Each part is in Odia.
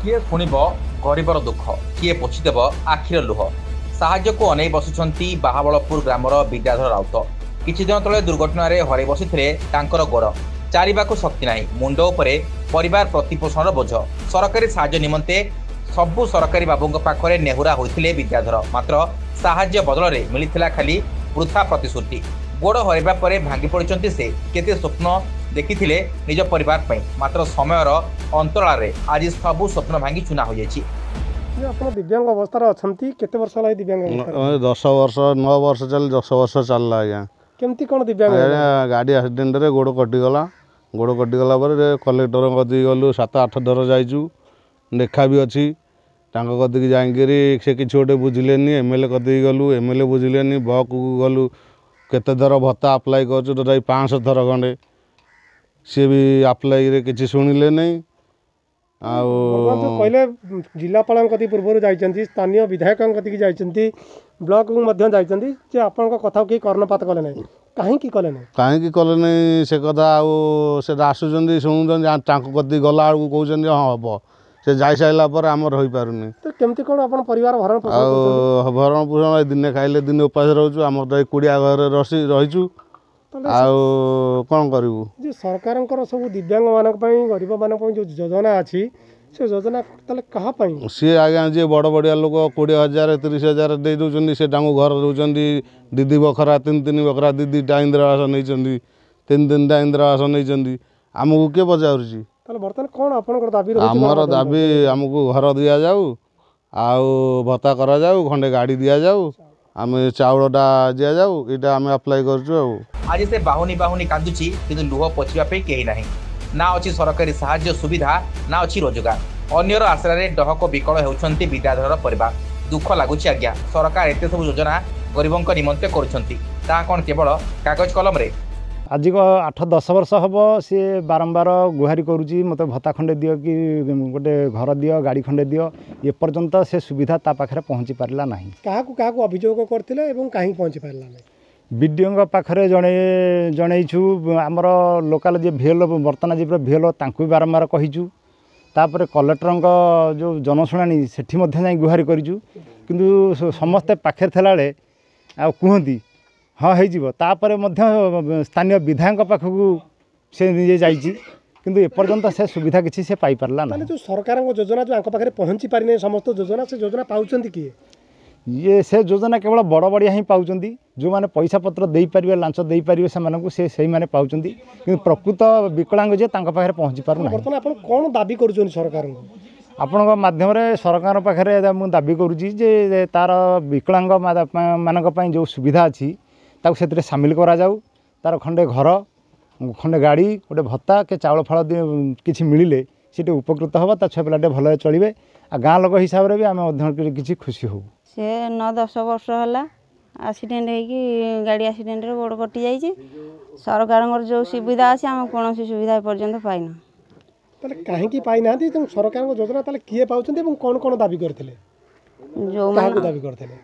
କିଏ ଶୁଣିବ ଗରିବର ଦୁଃଖ, କିଏ ପୋଛିଦେବ ଆଖିର ଲୁହ। ସାହାଯ୍ୟକୁ ଅନେଇ ବସିଛନ୍ତି ବାହାବଳପୁର ଗ୍ରାମର ବିଦ୍ୟାଧର ରାଉତ। କିଛି ଦିନ ତଳେ ଦୁର୍ଘଟଣାରେ ହରାଇ ବସିଥିଲେ ତାଙ୍କର ଗୋଡ଼। ଚାଲିବାକୁ ଶକ୍ତି ନାହିଁ, ମୁଣ୍ଡ ଉପରେ ପରିବାର ପ୍ରତିପୋଷଣର ବୋଝ। ସରକାରୀ ସାହାଯ୍ୟ ନିମନ୍ତେ ସବୁ ସରକାରୀ ବାବୁଙ୍କ ପାଖରେ ନେହୁରା ହୋଇଥିଲେ ବିଦ୍ୟାଧର। ମାତ୍ର ସାହାଯ୍ୟ ବଦଳରେ ମିଳିଥିଲା ଖାଲି ବୃଥା ପ୍ରତିଶ୍ରୁତି। ଗୋଡ଼ ହରାଇବା ପରେ ଭାଙ୍ଗି ପଡ଼ିଛନ୍ତି ସେ। କେତେ ସ୍ୱପ୍ନ ଦେଖିଥିଲେ ନିଜ ପରିବାର ପାଇଁ, ମାତ୍ର ସମୟର ଅନ୍ତରାଳରେ ଆଜି ସବୁ ସ୍ୱପ୍ନ ଭାଙ୍ଗି ଚୁନା ହୋଇଯାଇଛି। ଆପଣ ଦିବ୍ୟାଙ୍ଗ ଅବସ୍ଥାରେ ଅଛନ୍ତି, କେତେ ବର୍ଷ ହେଲା ଦିବ୍ୟାଙ୍ଗ ଅବସ୍ଥାରେ? 10 ବର୍ଷ, 9 ବର୍ଷ ଚାଲି 10 ବର୍ଷ ଚାଲିଲା ଆଜ୍ଞା। କେମିତି କ'ଣ ଦିବ୍ୟାଙ୍ଗ? ଆଜ୍ଞା, ଗାଡ଼ି ଆକ୍ସିଡେଣ୍ଟରେ ଗୋଡ଼ କଟିଗଲା। ଗୋଡ଼ କଟିଗଲା ପରେ କଲେକ୍ଟରଙ୍କ କତିକି ଗଲୁ, 7-8 ଥର ଯାଇଛୁ, ଲେଖା ବି ଅଛି। ତାଙ୍କ କତିକି ଯାଇକିରି ସେ କିଛି ଗୋଟେ ବୁଝିଲେନି। ଏମ୍ ଏଲ୍ ଏ କତିକି ଗଲୁ, ଏମ୍ ଏଲ୍ ଏ ବୁଝିଲେନି। ବ୍ଲକକୁ ଗଲୁ, କେତେ ଥର ଭତ୍ତା ଆପ୍ଲାଏ କରୁଛୁ, ତଥାପି 500 ଥର ଖଣ୍ଡେ। ସିଏ ବି ଆପ୍ଲାଇରେ କିଛି ଶୁଣିଲେ ନାହିଁ। ଆଉ କହିଲେ ଜିଲ୍ଲାପାଳଙ୍କ କତିକି ପୂର୍ବରୁ ଯାଇଛନ୍ତି, ସ୍ଥାନୀୟ ବିଧାୟକଙ୍କ କତିକି ଯାଇଛନ୍ତି, ବ୍ଲକକୁ ମଧ୍ୟ ଯାଇଛନ୍ତି, ଯେ ଆପଣଙ୍କ କଥାକୁ କେହି କର୍ଣ୍ଣପାତ କଲେ ନାହିଁ। କାହିଁକି କଲେ ନାହିଁ? କାହିଁକି କଲେ ନାହିଁ ସେ କଥା, ଆଉ ସେଟା ଆସୁଛନ୍ତି ଶୁଣୁଛନ୍ତି, ତାଙ୍କ କତିକି ଗଲା ବେଳକୁ କହୁଛନ୍ତି ହଁ ହେବ। ସେ ଯାଇସାରିଲା ପରେ ଆମର ହୋଇପାରୁନି। ତ କେମିତି କ'ଣ ଆପଣ ପରିବାର ଭରଣ ପୋଷଣ? ଆଉ ଭରଣ ପୋଷଣ ଦିନେ ଖାଇଲେ ଦିନେ ଉପାସ ରହୁଛୁ। ଆମର ତ ଏଇ କୁଡ଼ିଆ ଘରେ ରହିଛୁ, ଆଉ କ'ଣ କରିବୁ? ଯେ ସରକାରଙ୍କର ସବୁ ଦିବ୍ୟାଙ୍ଗମାନଙ୍କ ପାଇଁ, ଗରିବମାନଙ୍କ ପାଇଁ ଯେଉଁ ଯୋଜନା ଅଛି, ସେ ଯୋଜନା ତାହେଲେ କାହା ପାଇଁ? ସିଏ ଆଜ୍ଞା ଯିଏ ବଡ଼ ବଡ଼ିଆ ଲୋକ 20 ହଜାର 30 ହଜାର ଦେଇ ଦେଉଛନ୍ତି, ସେ ତାଙ୍କୁ ଘର ଦେଉଛନ୍ତି, 2 ବଖରା 3 ବଖରା, 2ଟା ଇନ୍ଦିରା ଆବାସ ନେଇଛନ୍ତି, 3-3ଟା ଇନ୍ଦିରା ଆବାସ ନେଇଛନ୍ତି। ଆମକୁ କିଏ ପଚାରୁଛି? ତାହେଲେ ବର୍ତ୍ତମାନ କ'ଣ ଆପଣଙ୍କର ଦାବି? ଆମର ଦାବି ଆମକୁ ଘର ଦିଆଯାଉ, ଆଉ ଭତ୍ତା କରାଯାଉ, ଖଣ୍ଡେ ଗାଡ଼ି ଦିଆଯାଉ, ଆମେ ଚାଉଳଟା ଦିଆଯାଉ। ଏଇଟା ଆମେ ଆପ୍ଲାଏ କରୁଛୁ। ଆଉ ଆଜି ସେ ବାହୁନି ବାହୁନି କାନ୍ଦୁଛି, କିନ୍ତୁ ଲୁହ ପୋଛିବା ପାଇଁ କେହି ନାହିଁ। ନା ଅଛି ସରକାରୀ ସାହାଯ୍ୟ ସୁବିଧା, ନା ଅଛି ରୋଜଗାର। ଅନ୍ୟର ଆଶ୍ରାରେ ଡହକ ବିକଳ ହେଉଛନ୍ତି ବିଦ୍ୟାଧରର ପରିବାର। ଦୁଃଖ ଲାଗୁଛି ଆଜ୍ଞା, ସରକାର ଏତେ ସବୁ ଯୋଜନା ଗରିବଙ୍କ ନିମନ୍ତେ କରୁଛନ୍ତି, ତାହା କ'ଣ କେବଳ କାଗଜ କଲମରେ? ଆଜିକ 8-10 ବର୍ଷ ହେବ ସିଏ ବାରମ୍ବାର ଗୁହାରି କରୁଛି, ମୋତେ ଭତ୍ତା ଖଣ୍ଡେ ଦିଅ କି ଗୋଟେ ଘର ଦିଅ, ଗାଡ଼ି ଖଣ୍ଡେ ଦିଅ। ଏପର୍ଯ୍ୟନ୍ତ ସେ ସୁବିଧା ତା ପାଖରେ ପହଞ୍ଚି ପାରିଲା ନାହିଁ। କାହାକୁ କାହାକୁ ଅଭିଯୋଗ କରିଥିଲେ ଏବଂ କାହିଁକି ପହଞ୍ଚି ପାରିଲା ନାହିଁ? ବିଡ଼ିଓଙ୍କ ପାଖରେ ଜଣେଇଛୁ, ଆମର ଲୋକାଲ ଯିଏ ଭିଏଲ, ବର୍ତ୍ତମାନ ଯିଏ ଭିଏଲ, ତାଙ୍କୁ ବି ବାରମ୍ବାର କହିଛୁ। ତାପରେ କଲେକ୍ଟରଙ୍କ ଯେଉଁ ଜନଶୁଣାଣି, ସେଠି ମଧ୍ୟ ଯାଇ ଗୁହାରି କରିଛୁ। କିନ୍ତୁ ସମସ୍ତେ ପାଖରେ ଥିଲାବେଳେ ଆଉ କୁହନ୍ତି ହଁ ହେଇଯିବ। ତାପରେ ମଧ୍ୟ ସ୍ଥାନୀୟ ବିଧାୟକଙ୍କ ପାଖକୁ ସେ ନିଜେ ଯାଇଛି, କିନ୍ତୁ ଏପର୍ଯ୍ୟନ୍ତ ସେ ସୁବିଧା କିଛି ସେ ପାଇପାରିଲା ନାହିଁ। ଯେଉଁ ସରକାରଙ୍କ ଯୋଜନା ଯେଉଁ ଆଙ୍କ ପାଖରେ ପହଞ୍ଚି ପାରିନାହିଁ ସମସ୍ତ ଯୋଜନା, ସେ ଯୋଜନା ପାଉଛନ୍ତି କିଏ? ଇଏ ସେ ଯୋଜନା କେବଳ ବଡ଼ ବଡ଼ିଆ ହିଁ ପାଉଛନ୍ତି। ଯେଉଁମାନେ ପଇସା ପତ୍ର ଦେଇପାରିବେ, ଲାଞ୍ଚ ଦେଇପାରିବେ ସେମାନଙ୍କୁ, ସେ ସେଇମାନେ ପାଉଛନ୍ତି। କିନ୍ତୁ ପ୍ରକୃତ ବିକଳାଙ୍ଗ ଯିଏ, ତାଙ୍କ ପାଖରେ ପହଞ୍ଚି ପାରୁନାହିଁ। ବର୍ତ୍ତମାନ ଆପଣ କ'ଣ ଦାବି କରୁଛନ୍ତି ସରକାରଙ୍କୁ? ଆପଣଙ୍କ ମାଧ୍ୟମରେ ସରକାରଙ୍କ ପାଖରେ ମୁଁ ଦାବି କରୁଛି ଯେ ତା'ର ବିକଳାଙ୍ଗ ମାନଙ୍କ ପାଇଁ ଯେଉଁ ସୁବିଧା ଅଛି ତାକୁ ସେଥିରେ ସାମିଲ କରାଯାଉ। ତା'ର ଖଣ୍ଡେ ଘର, ଖଣ୍ଡେ ଗାଡ଼ି, ଗୋଟେ ଭତ୍ତା କି ଚାଉଳ ଫାଳ କିଛି ମିଳିଲେ ସେ ଟିକେ ଉପକୃତ ହେବ, ତା ଛୁଆ ପିଲା ଟିକେ ଭଲରେ ଚଳିବେ, ଆଉ ଗାଁ ଲୋକ ହିସାବରେ ବି ଆମେ ମଧ୍ୟ କିଛି ଖୁସି ହେବୁ। ସେ 9-10 ବର୍ଷ ହେଲା ଆକ୍ସିଡେଣ୍ଟ ହେଇକି, ଗାଡ଼ି ଆକ୍ସିଡେଣ୍ଟରେ ଗୋଡ଼ କଟିଯାଇଛି। ସରକାରଙ୍କର ଯେଉଁ ସୁବିଧା ଅଛି, ଆମେ କୌଣସି ସୁବିଧା ଏପର୍ଯ୍ୟନ୍ତ ପାଇନୁ। ତାହେଲେ କାହିଁକି ପାଇନାହାନ୍ତି? ତେଣୁ ସରକାରଙ୍କ ଯୋଜନା ତାହେଲେ କିଏ ପାଉଛନ୍ତି ଏବଂ କ'ଣ କ'ଣ ଦାବି କରିଥିଲେ? ଯେଉଁମାନେ ଦାବି କରିଥିଲେ,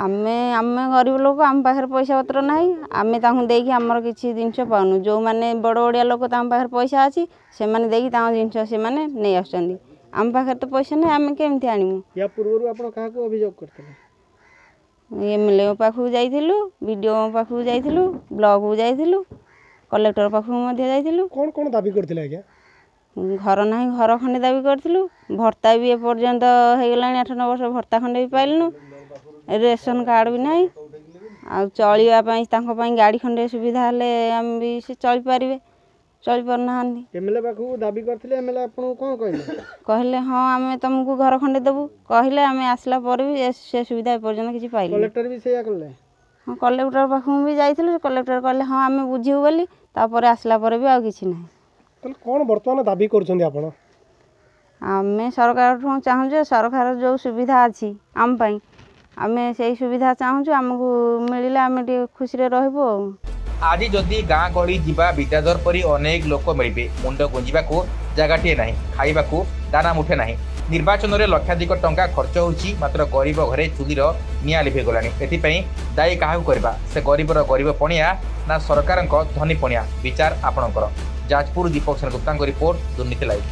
ଆମେ ଗରିବ ଲୋକ, ଆମ ପାଖରେ ପଇସା ପତ୍ର ନାହିଁ, ଆମେ ତାଙ୍କୁ ଦେଇକି ଆମର କିଛି ଜିନିଷ ପାଉନୁ। ଯେଉଁମାନେ ବଡ଼ ବଡ଼ିଆ ଲୋକ, ତାଙ୍କ ପାଖରେ ପଇସା ଅଛି, ସେମାନେ ଦେଇକି ତାଙ୍କ ଜିନିଷ ସେମାନେ ନେଇ ଆସୁଛନ୍ତି। ଆମ ପାଖରେ ତ ପଇସା ନାହିଁ, ଆମେ କେମିତି ଆଣିବୁ? ୟା ପୂର୍ବରୁ ଆପଣ କାହାକୁ ଅଭିଯୋଗ କରିଥିଲେ? ଏମ୍ ଏଲ୍ ଏ ପାଖକୁ ଯାଇଥିଲୁ, ବି ଡ଼ି ଓ ପାଖକୁ ଯାଇଥିଲୁ, ବ୍ଲକକୁ ଯାଇଥିଲୁ, କଲେକ୍ଟର ପାଖକୁ ମଧ୍ୟ ଯାଇଥିଲୁ। କ'ଣ କ'ଣ ଦାବି କରିଥିଲେ ଆଜ୍ଞା? ଘର ନାହିଁ, ଘର ଖଣ୍ଡେ ଦାବି କରିଥିଲୁ। ଭତ୍ତା ବି ଏପର୍ଯ୍ୟନ୍ତ ହେଇଗଲାଣି 8-9 ବର୍ଷ, ଭତ୍ତା ଖଣ୍ଡେ ବି ପାଇଲୁନୁ। ରେସନ କାର୍ଡ଼ ବି ନାହିଁ। ଆଉ ଚଳିବା ପାଇଁ ତାଙ୍କ ପାଇଁ ଗାଡ଼ି ଖଣ୍ଡେ ସୁବିଧା ହେଲେ ଆମେ ବି ସେ ଚଳିପାରିବେ, ଚଳିପାରୁନାହାନ୍ତି। ଏମ୍ ଏଲ୍ ଏ ପାଖକୁ ଦାବି କରିଥିଲେ, ଏମ୍ ଏଲ୍ ଏ ଆପଣଙ୍କୁ କ'ଣ କହିଲେ? କହିଲେ ହଁ ଆମେ ତୁମକୁ ଘର ଖଣ୍ଡେ ଦେବୁ କହିଲେ। ଆମେ ଆସିଲା ପରେ ବି ସେ ସୁବିଧା ଏପର୍ଯ୍ୟନ୍ତ କିଛି ପାଇଲୁ। କଲେକ୍ଟର ବି ସେଇଆ କଲେ? ହଁ, କଲେକ୍ଟର ପାଖକୁ ବି ଯାଇଥିଲୁ। କଲେକ୍ଟର କହିଲେ ହଁ ଆମେ ବୁଝିବୁ ବୋଲି, ତାପରେ ଆସିଲା ପରେ ବି ଆଉ କିଛି ନାହିଁ। ତାହେଲେ କ'ଣ ବର୍ତ୍ତମାନ ଦାବି କରୁଛନ୍ତି ଆପଣ? ଆମେ ସରକାରଠୁ ଚାହୁଁଛୁ, ସରକାର ଯେଉଁ ସୁବିଧା ଅଛି ଆମ ପାଇଁ, ଆମେ ସେଇ ସୁବିଧା ଚାହୁଁଛୁ, ଆମକୁ ମିଳିଲେ ଆମେ ଟିକେ ଖୁସିରେ ରହିବୁ। ଆଉ ଆଜି ଯଦି ଗାଁ ଗହଳି ଯିବା, ବିଦ୍ୟାଧର ପରି ଅନେକ ଲୋକ ମିଳିବେ। ମୁଣ୍ଡ ଗୁଞ୍ଜିବାକୁ ଜାଗାଟିଏ ନାହିଁ, ଖାଇବାକୁ ଦାନା ମୁଠେ ନାହିଁ। ନିର୍ବାଚନରେ ଲକ୍ଷାଧିକ ଟଙ୍କା ଖର୍ଚ୍ଚ ହେଉଛି, ମାତ୍ର ଗରିବ ଘରେ ଚୁଲିର ନିଆଁ ଲିଭିଗଲାଣି। ଏଥିପାଇଁ ଦାୟୀ କାହାକୁ କରିବା? ସେ ଗରିବର ଗରିବ ପଣିଆ ନା ସରକାରଙ୍କ ଧନୀ ପଣିଆ? ବିଚାର ଆପଣଙ୍କର। ଯାଜପୁର ଦୀପକ ସେନଗୁପ୍ତାଙ୍କ ରିପୋର୍ଟ, ଦୁର୍ନୀତି ଲାଇଭ୍।